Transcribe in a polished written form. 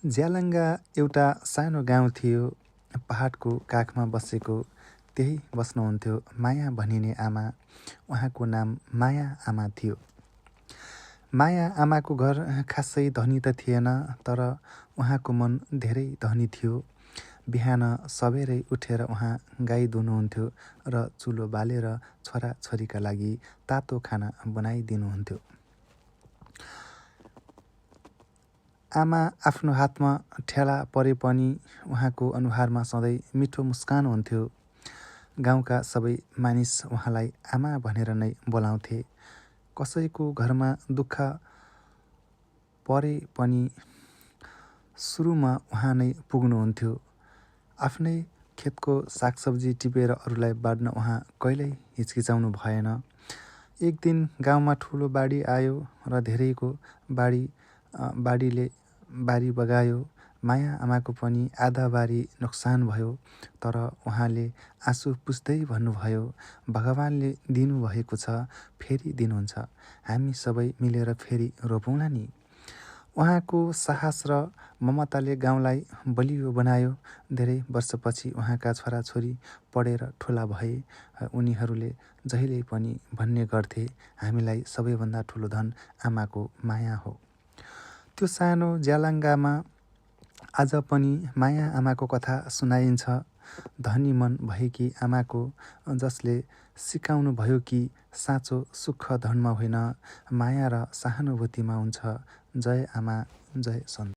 ज्यालङ्गा एउटा सानो गाउँ थियो। पहाडको काखमा बसेको त्यही बस्नुहुन्थ्यो माया भनिने आमा। उहाँको नाम माया आमा थियो। माया आमाको घर खासै धनी त थिएन, तर उहाँको मन धेरै धनी थियो। बिहान सबेरै उठेर उहाँ गाई दुहुनुहुन्थ्यो र चुलो बालेर छोराछोरीका लागि तातो खाना बनाइदिनुहुन्थ्यो। आमा आफ्नो हातमा ठेला परे पनि उहाँको अनुहारमा सधैँ मिठो मुस्कान हुन्थ्यो। गाउँका सबै मानिस उहाँलाई आमा भनेर नै बोलाउँथे। कसैको घरमा दुःख परे पनि सुरुमा उहाँ नै पुग्नुहुन्थ्यो। आफ्नै खेतको सागसब्जी टिपेर अरूलाई बाँड्न उहाँ कहिल्यै हिचकिचाउनु भएन। एक दिन गाउँमा ठुलो बाढी आयो र धेरैको बाढीले बारी बगायो। माया आमाको पनि आधा बारी नोक्सान भयो, तर उहाँले आँसु पुस्दै भन्नुभयो, भगवानले दिनुभएको छ, फेरि दिनुहुन्छ। हामी सबै मिलेर फेरि रोपौँला नि। उहाँको साहस र ममताले गाउँलाई बलियो बनायो। धेरै वर्षपछि उहाँका छोराछोरी पढेर ठुला भए। उनीहरूले जहिले पनि भन्ने गर्थे, हामीलाई सबैभन्दा ठुलो धन आमाको माया हो। त्यो सानो ज्यालङ्गामा आज पनि माया आमाको कथा सुनाइन्छ। धनी मन भएकी आमाको, जसले सिकाउनु भयो कि साँचो सुख धनमा होइन, माया र सहानुभूतिमा हुन्छ। जय आमा, जय सन्तान।